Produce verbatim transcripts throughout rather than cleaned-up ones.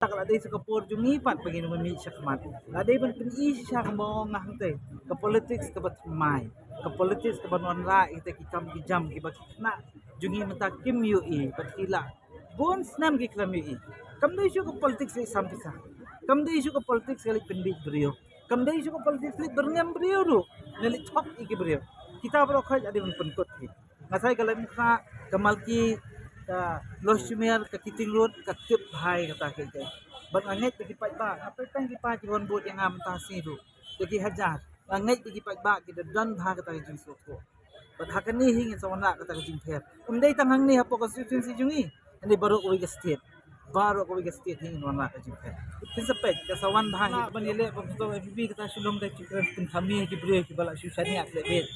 Ka la dei sa ka por jong ngi pat ba ngin wan mih shakhmat. La dei ban pyni shisha kumba ong nga hangtei. Ka politics kaba thymmai. Ka politics kaba wanrah ïa kita ki kam ki jam kiba ki khynnah jong ngi mynta kim ïohi bad ki la bun snem ki khlem ïohi. Kam dei shuh ka politics leit sam pisa. Kam dei shuh ka politics leit pynbieit briew. Kam dei shuh ka politics leit byrngem briew ruh. Ne leit thok ïa ki briew. Kita baroh khoit la dei ban pynkut hi. Nga sa ïa ka Laitumkhrah, ka Malki, ka Loshimer, ka Kiting Road, ka tip bha ïa kata ka jingeh. Bad nga ngeit ba ki paidbah, nga pyrshang ki paidbah ki wan vote ïa nga mynta sngi ruh. Ïa ki hajar, nga ngeit ba ki paidbah ki da don bha kata ka jingsngewthuh. Bad ha kane hi ngin sa wanrah kata ka jingpher. Ym dei tang hangne hapoh constituency jong ngi, hynrei baroh kawei ka state. Baroh kawei ka state hi ngin wanrah ka jingpher. Phin sa peit, ka sa wan bha hi. Ban ïaleh ba pyntok N P P kata Shillong da jingkren pynthame ki briew kiba la shu shaniah leh beit.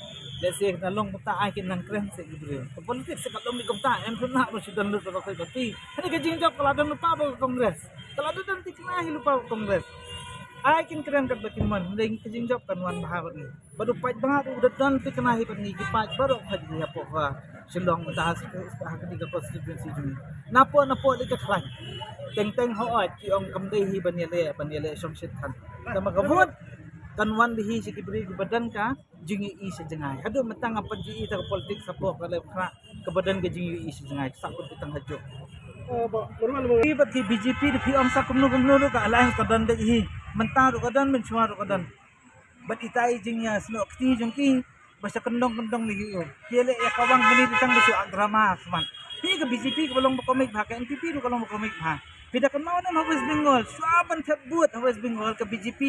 Lehse na long kumta ai kin nang kren seh ki briew. Ka politics ka long ni kumta, em pynah ba shu don lut ba ka khoi ba ti. Hynrei ka jingjop ka la don lypa ba ka Congress. Ka la don thikna hi lypa ba ka Congress. Ai kin kren katba kin mon, hynrei ka jingjop kan wan bha bad ngi. Bad u paidbah u da don thikna hi bad ngi ki paid baroh khoit hi hapoh ka Shillong mynta ha, ha kane ka constituency jong ngi. Napoh napoh lei ka khlaiñ. Teng teng hooid ki ong kam dei hi ban ïaleh, ban ïaleh shongshit than. Tangba ka vote kan wan da hi sha ki briew kiba don ka jingïohi sha jngai. Haduh mynta ngam pat ju i ta ka politics hapoh ka Laitumkhrah kaba don ka jingïohi sha jngai. Ka sah kut tang hajuh. Ki bad ki B J P da phi ong sa kumno kumno ruh ka alliance ka don da hi. Mynta ruh ka don, mynshuwa ruh ka don. Bad ita i jingïasnoh kti jong ki ba sha kyndong kyndong lei hi. Ki leh ïa ka wang kane tang ba shu act drama smat. Phi ka B J P kaba long ba komik bha, ka N P P ruh ka long ba komik bha. Phi da kynmaw ne em ha West Bengal, shuwa ban thep vote ha West Bengal ka B J P.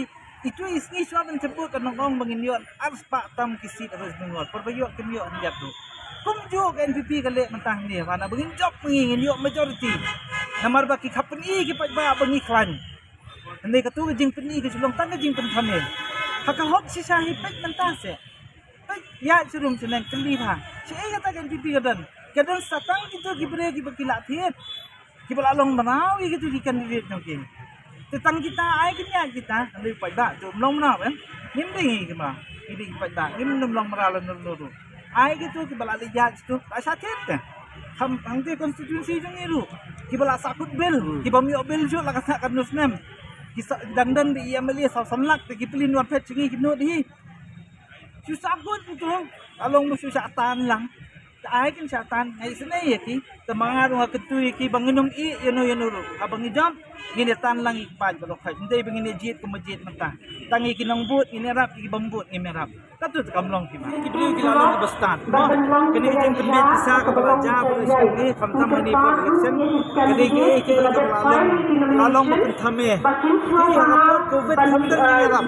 Itu i sngi shuwa ban thep vote ka nong ong ba ngin ïoh arspah tam ki seat ha West Bengal. Por ba ïoh kim ïoh hynñiat ruh. Kumjuh ka N P P ka leh mynta hangne, ba na ba ngin jop ngi, ngin ïoh majority. Namar ba ki khapngi ki paidbah ba ngi khlaiñ. Hynrei katu ka jingpyni ka shu long tang ka jingpynthame. Ha ka hok shisha hi peit mynta seh. Peit ïa sha rum sha neng kylli bha. Shaei kata ka N P P ka don. Ka don sa tang kito ki briew kiba ki la thied. Kiba la long mraw ïa kito ki candidate jong ki. Te tang kita ai kin ïa kita. Hynrei paidbah to ym long mraw em. Ngim dei ngi kiba. Ngi dei ki paidbah. Ngim nym long mraw la nurnu ruh. Ai kito kiba la leit ïaid kito la sha thied te. Kham hangte constituency jong ngi ruh kiba la sahkut bill, kiba ym ïoh bill shuh la ka sah katno snem. Ki sa dang don ba i M L A saw san lak te ki pylin wan phet jong ngi ki nud hi. Shu sahkut kito. Ka long ba shu shah tan lang. Te ai kin shah tan ngai sne ïa ki. Te ma nga ruh nga kyntu ïa ki ba ngin ym ïeh ïano ïano ruh. Haba ngi jop ngin ïa tan lang ïa ki paid baroh khoit. Ym dei ba ngin ïa jied kumba jied mynta. Tang ïa ki nongbud ngin ïarap, ïa ki bym bud ngim ïarap. Katu te kam long ki ma. Ki briew ki la long kiba stad. Mo, kane ka jingpynbeit pisa kaba la jia ba la shim ni, khamtam kane ka election. Ka dei ki, ki, kaba la long, la long ba pynthame. Ki ha ka por covid khamtam ki ïarap.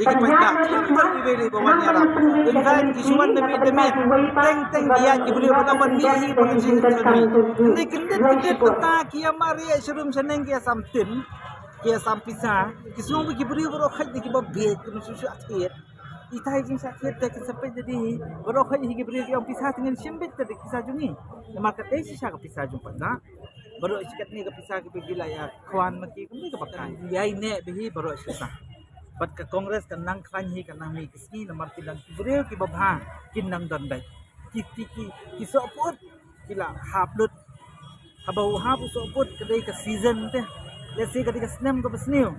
Ïa ki paidbah khamtam ki briew ba wan ïarap. In fact ki shu wan da miet da miet. Teng teng ki ïaid ki briew ba dang wan mih hi ba la jingpynthame. Kane kyndit kyndit mynta ki ïa mareh sha rum sha neng ki ïa sam tin. Ki ïa sam pisa. Ki sngew ba ki briew baroh khoit da kiba bieit, ki ym shu shu thied. Ita i jingshah thied te kin sa peit da dei hi. Baroh khoit hi ki briew ki ong pisa te ngin shim beit te da pisa jong ngi. Namar ka dei shisha ka pisa jong paidbah. Baroh shi katne ka pisa kiba ki la ïa khwan ma ki kumne kaba kai. Ïa i neh ba hi baroh shisha. Bad ka Congress kan nang khlaiñ hi, kan nang mih ki sngi namar ki dang ki briew kiba bha kin nang don beit. Ki, ki, ki, ki sohput ki la hap lut. Haba u hap u sohput ka dei ka season te. Let's say ka dei ka snem kaba sniew.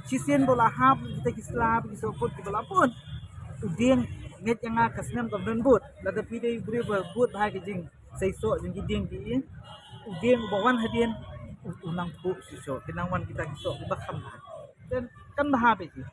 Shisien ba la hap kita ki sla, ki sohput kiba la put. U dieng ngeit ïa nga ka snem kaba don bud. Lada phi dei u briew ba bud bha ka jingseisoh jong ki dieng ki i. U dieng uba wan hadien u, u nang phuh shisha. Ki nang wan kita ki soh kiba kham bha. Then kan bha beit hi.